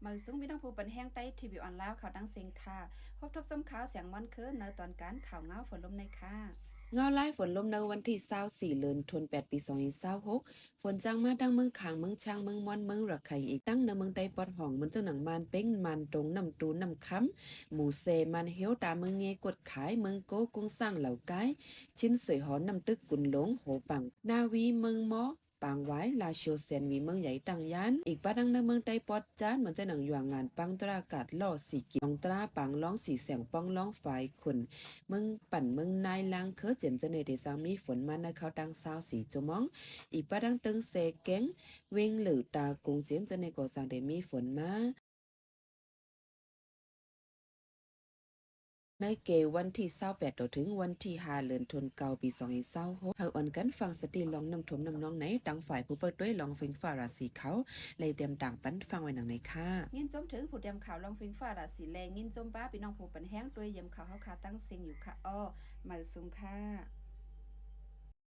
ມາສູງພີ່ນ້ອງຜູ້ປັນແຮງໃຕ້ທີວີອອນລາວເຂົ້າຕັ້ງເສັງຄ່ະ. ພົບທົບຊົມຂ່າວສຽງມ່ວນຄືນໃນຕອນການຂ່າວງາວຝົນລົມໃນຄ່ະ. ງາວລາຍຝົນລົມໃນວັນທີຊາວສີ່ ເດືອນທັນວາ ປີສອງພັນຊາວຫົກ ຝົນຈາງມາທັງເມືອງຄາງ, ເມືອງຊາງ, ເມືອງມ່ອນ, ເມືອງລະໄຄ ອີກທັງໃນເມືອງໃຕ້ປອດຫ້ອງ ມັນເຈົ້າໜັງມານເປັງ, ມານຕົງ, ນ້ຳຕູ, ນ້ຳຄຳ, ໝູເຊ, ມານເຮັວ, ຕາເມືອງເງ, ກວດຂາຍ, ເມືອງໂກ, ກຸງຊາງ, ເຫຼົ່າກາຍ, ຊິນສວຍ, ຫໍນ້ຳຕຶກ, ກຸນຫຼົງ, ໂຫປັງ, ນາວີ, ເມືອງມໍ, ປາງຫວາຍ, ລາວຊຽວ, ແສນຫວີ, ເມືອງໃຫຍ່, ຕາງຢ້ານ ອີກປາດທັງໃນເມືອງໃຕ້ປອດຈານ ມັນເຈົ້າໜັງຢວາງງານ, ປາງຕຣາກາດ, ຫຼໍ່ສີກີ, ໜອງຕຣາ, ປາງລອງ, ສີແສງ, ປອງລອງ, ຝາຍຂຸນ, ເມືອງປັ່ນ, ເມືອງນາຍ, ລາງເຄີ, ເຈີມເຈົ້າໜ້າທີ່ ຈາງມີຝົນມາໃນຄາວຕັ້ງຊາວສີ່ຊົ່ວໂມງ. ອີກປາດທັງເຕີງແຊແກງ, ເວັງ ຫຼື ຕາກຸງ, ເຈີມເຈົ້າໜ້າທີ່ ກໍຈາງໄດ້ມີຝົນມາ. ໃນເກວັນທີຊາວແປດ ຕໍ່ເຖິງວັນທີຫ້າ ເດືອນທັນວາ ປີສອງພັນຊາວຫົກ ໃຫ້ອ່ອນກັນຟັງສະຕິລອງນ້ຳຖ້ວມນ້ຳນອງໃນ ທາງຝ່າຍຜູ້ເປີດຕົວລອງເຟື່ອງຟ້າລາສີຂາວ ໄດ້ຕຽມຕາງປັນຟັງໄວ້ດັ່ງໃນຄ່ະ. ຍິນຊົມເຖິງຜູ້ຕຽມຂ່າວລອງເຟື່ອງຟ້າລາສີ ແລະ ຍິນຊົມປາພີ່ນ້ອງຜູ້ປັນແຮງຕົວຢ້ຽມຂ່າວເຮົາຄ່ະ ຕັ້ງເສັງຢູ່ຄ່ະ. ອໍ ມາສູງຄ່ະ.